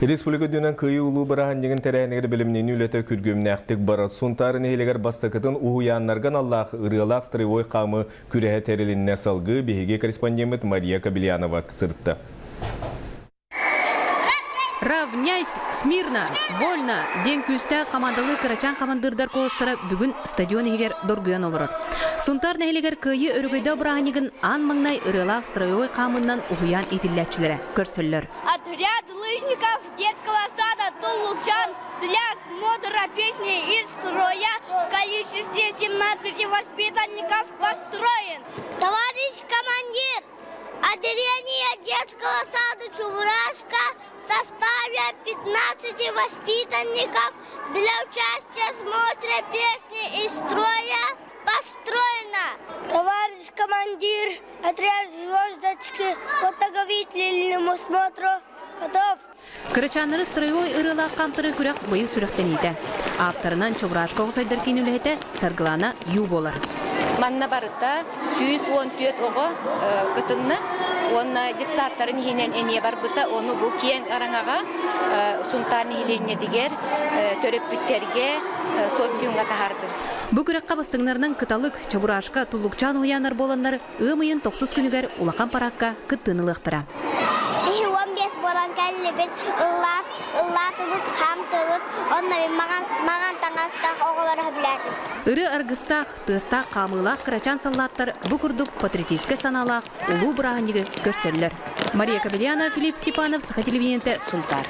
Республика үрдүнэн Кыайыы Улуу бырааһынньыгын тэрээһинигэр бэлэмнэнии үлэтэ күргүөмнээхтик барар. Сунтаар нэһилиэгэр бастакытын уһуйааннарга аналлаах ырыалаах строевой хаамыы күрэһэ тэрилиннэ. Салгыы биһиги корреспондеммыт Мария Кобельянова сырытта. Равняйсь, смирно, вольно! диэн күүстээх хамаандалыы кырачаан хамандыырдар куоластара бүгүн стадион иһигэр доргуйан олорор. Сунтаар нэһилиэгэр Кыайыы өрөгөйдөөх бырааһынньыгын аан маҥнай ырыалаах строевой хаамыынан уһуйаан иитиллээччилэрэ көрсөллөр. Отряд лыжников детского сада Туллукчан для смотра песни из строя в количестве 17 воспитанников построен. Товарищ командир, отделение детского сада Чебурашка в составе 15 воспитанников для участия в смотре песни из строя построено. Товарищ командир, отряд звездочки подготовительному смотру готов. Кырачааннары строевой ырыалаах хаамтары күрэх быйыл сүрэхтэниитэ. Ааптарынан Чобурашка оҕусайдар киин үлэһитэ Саргылана Ю буолар. Манна барыта 114 оҕо кытынна уонна детсадтарын иһинэн эмиэ барбыта. Ону бу киэҥ араҥаҕа Сунтаар нэһилиэнньэтигэр, төрөппүттэргэ социумҥа таһаардым. Бу күрэххэ бастыҥнарынан Кыталык, Чобурашка, Туллукчаан уһуйааннар буоланнар ыам ыйын тохсус күнүгэр улахан параакка кыттыыны ылыахтара. Биһи 15 буолан кэллибит, ыллаат, ыллаатыбыт, хаамтыбыт, онно мин маҥан, маҥан таҥастаах оҕолору сөбүлээтим. Ырыа аргыстаах, тыастаах хаамыылаах кырачаан саллааттар бу курдук патриотическай санаалаах улуу бырааһынньыгы көрсөллөр. Мария Капельянова, Филипп Степанов, Саха телевидениетэ, Сунтаар.